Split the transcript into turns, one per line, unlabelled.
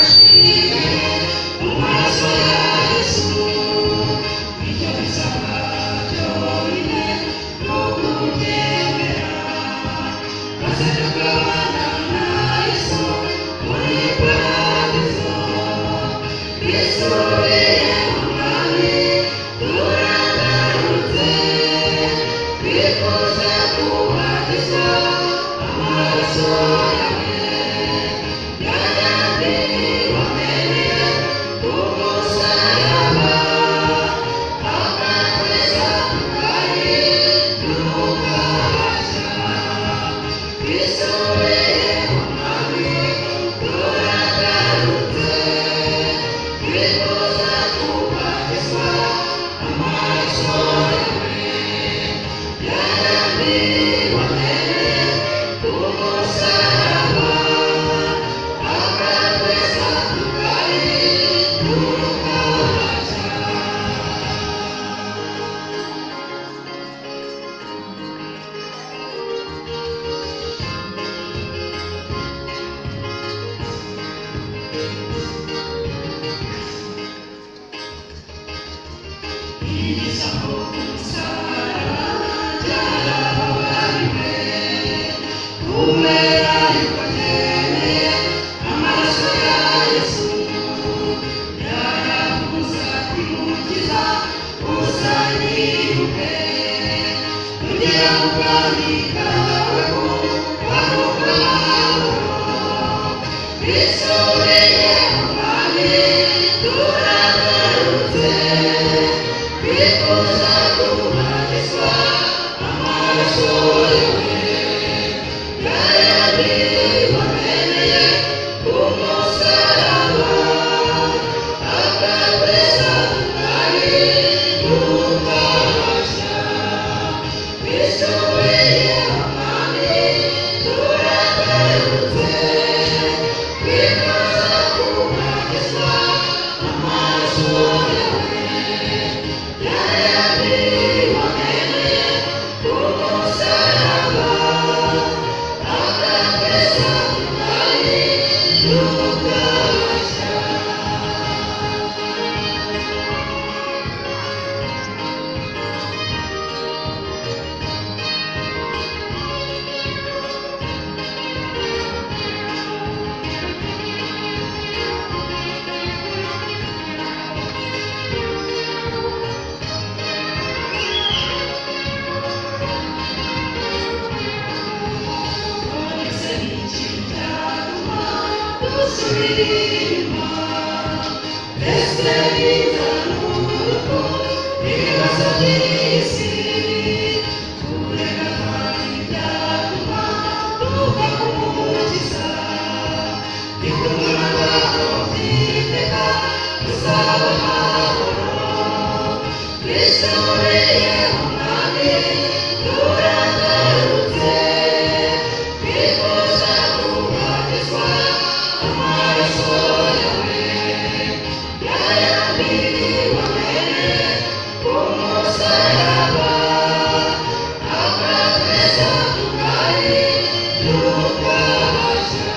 Turashimiye mu maraso ya Yesu. Icyo bisaba byonyine ni ukubyemera, maze tukabana na Yesu muri paradizo. Twisubiye mu Mwami, turagarutse, twifuza kubatizwa amaraso yawe. Yayandi wameneye ku musaraba, akatweza tukahinduka bashya. Twisubiye mu Mwami, turagarutse, twifuza kubatizwa amaraso yawe. Yayandi wameneye ku musaraba, akatweza tukahinduka bashya. Igisambo ku musaraba cyarababariwe, kubera yuko atemeye amaraso ya Yesu. Yaravuze ati: "Mukiza, uzanyibuke nugera mu bwami bwawe kugaruka amahoro." Twisubiye mu Mwami, turagarutse, twifuza kubatizwa amaraso yawe. Yayandi wameneye ku musaraba, akatweza tukahinduka bashya. Twisubiye mu Mwami, turagarutse, twifuza kubatizwa amaraso yawe. Yayandi wameneye ku musaraba, akatweza tukahinduka bashya. Ese ni iki cyatuma dusubira inyuma? Ese bizanuko ibibazo by'isi? Kureka kandi byatuma tuva ku Mukiza. Nitugororwa by'iteka tuzaba amahoro. Twisubiye mu Mwami, turagarutse, twifuza kubatizwa amaraso yawe. Yayandi wameneye ku musaraba, akatweza tukahinduka bashya.